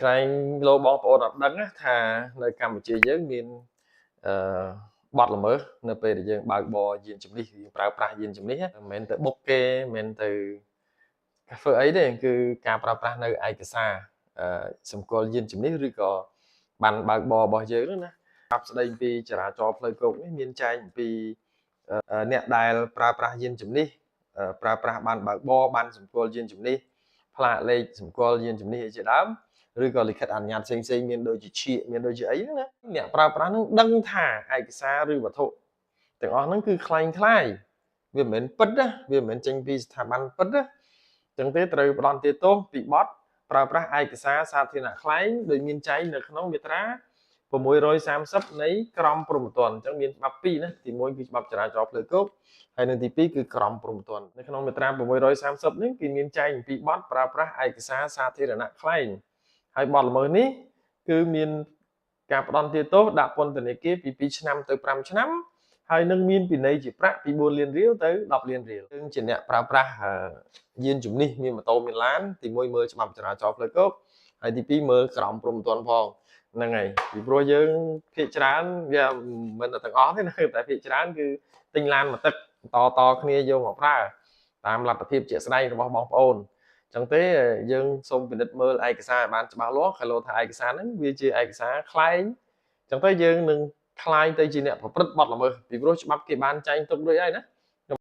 ក្រែងលោបងប្អូនអត់ដឹងណាថានៅកម្ពុជាយើងមានអឺបទល្មើសនៅពេលដែលយើងបើកបរយានជំនិះយើងប្រើប្រាស់យានជំនិះណាមិនមែនទៅបុកគេមិនមែនទៅធ្វើអីទេគឺការប្រើប្រាស់នៅឯកសារអឺសម្គាល់យានជំនិះឬក៏បានបើកបររបស់យើងហ្នឹងណាច្បាប់ស្ដីពីចរាចរណ៍ផ្លូវគោកនេះមានចែងអំពីអ្នកដែលប្រើប្រាស់យានជំនិះប្រើប្រាស់បានបើកបរបានសម្គាល់យានជំនិះផ្លាកលេខសម្គាល់យានជំនិះអីជាដើមឬក៏លិខិតអនុញ្ញាតផ្សេងផ្សេងមានដូចជាឈៀកមានដូចជាអីហ្នឹងណាអ្នកប្រើប្រាស់ហ្នឹងដឹងថាឯកសារឬវត្ថុទាំងអស់ហ្នឹងគឺក្លែងក្លាយវាមិនមែនពិតណាវាមិនមែនចេញពីស្ថាប័នពិតណាចឹងទេត្រូវផ្ដន្ទាទោសពីបទប្រើប្រាស់ឯកសារសាធារណៈក្លែងដោយមានចែងនៅក្នុងមាត្រា630នៃក្រមព្រហ្មទណ្ឌអញ្ចឹងមានច្បាប់ពីរណាទី1គឺច្បាប់ចរាចរណ៍ផ្លូវគោកហើយនិងទី2គឺក្រមព្រហ្មទណ្ឌនៅក្នុងមាត្រា630នេះគឺមានចែងអំពីបទប្រើប្រាស់ឯកសារសាធារណៈក្លែងហើយបទល្មើសនេះគឺមានការផ្ដន្ទាទោសដាក់ពន្ធនាគារពី2ឆ្នាំទៅ5ឆ្នាំហើយនឹងមានពិន័យជាប្រាក់ពី4លានរៀលទៅ10លានរៀលយើងជាអ្នកប្រើប្រាស់យានជំនិះមានម៉ូតូមានឡានទី1មើលច្បាប់ចរាចរណ៍ផ្លូវគោកហើយទី2មើលក្រមព្រហ្មទណ្ឌផងហ្នឹងហើយពីព្រោះយើងភាគច្រើនវាមិនតែទាំងអស់ទេណាតែភាគច្រើនគឺទិញឡានមកទឹកតតគ្នាយកមកប្រើតាមលទ្ធភាពជាក់ស្ដែងរបស់បងប្អូនចឹងទេយើងសូមពិនិត្យមើលឯកសារឲ្យបានច្បាស់លាស់ខលោថាឯកសារហ្នឹងវាជាឯកសារក្លែងចឹងទៅយើងនឹងក្លាយទៅជាអ្នកប្រព្រឹត្តបទល្មើសពីព្រោះច្បាប់គេបានចែងទុករួចហើយណា។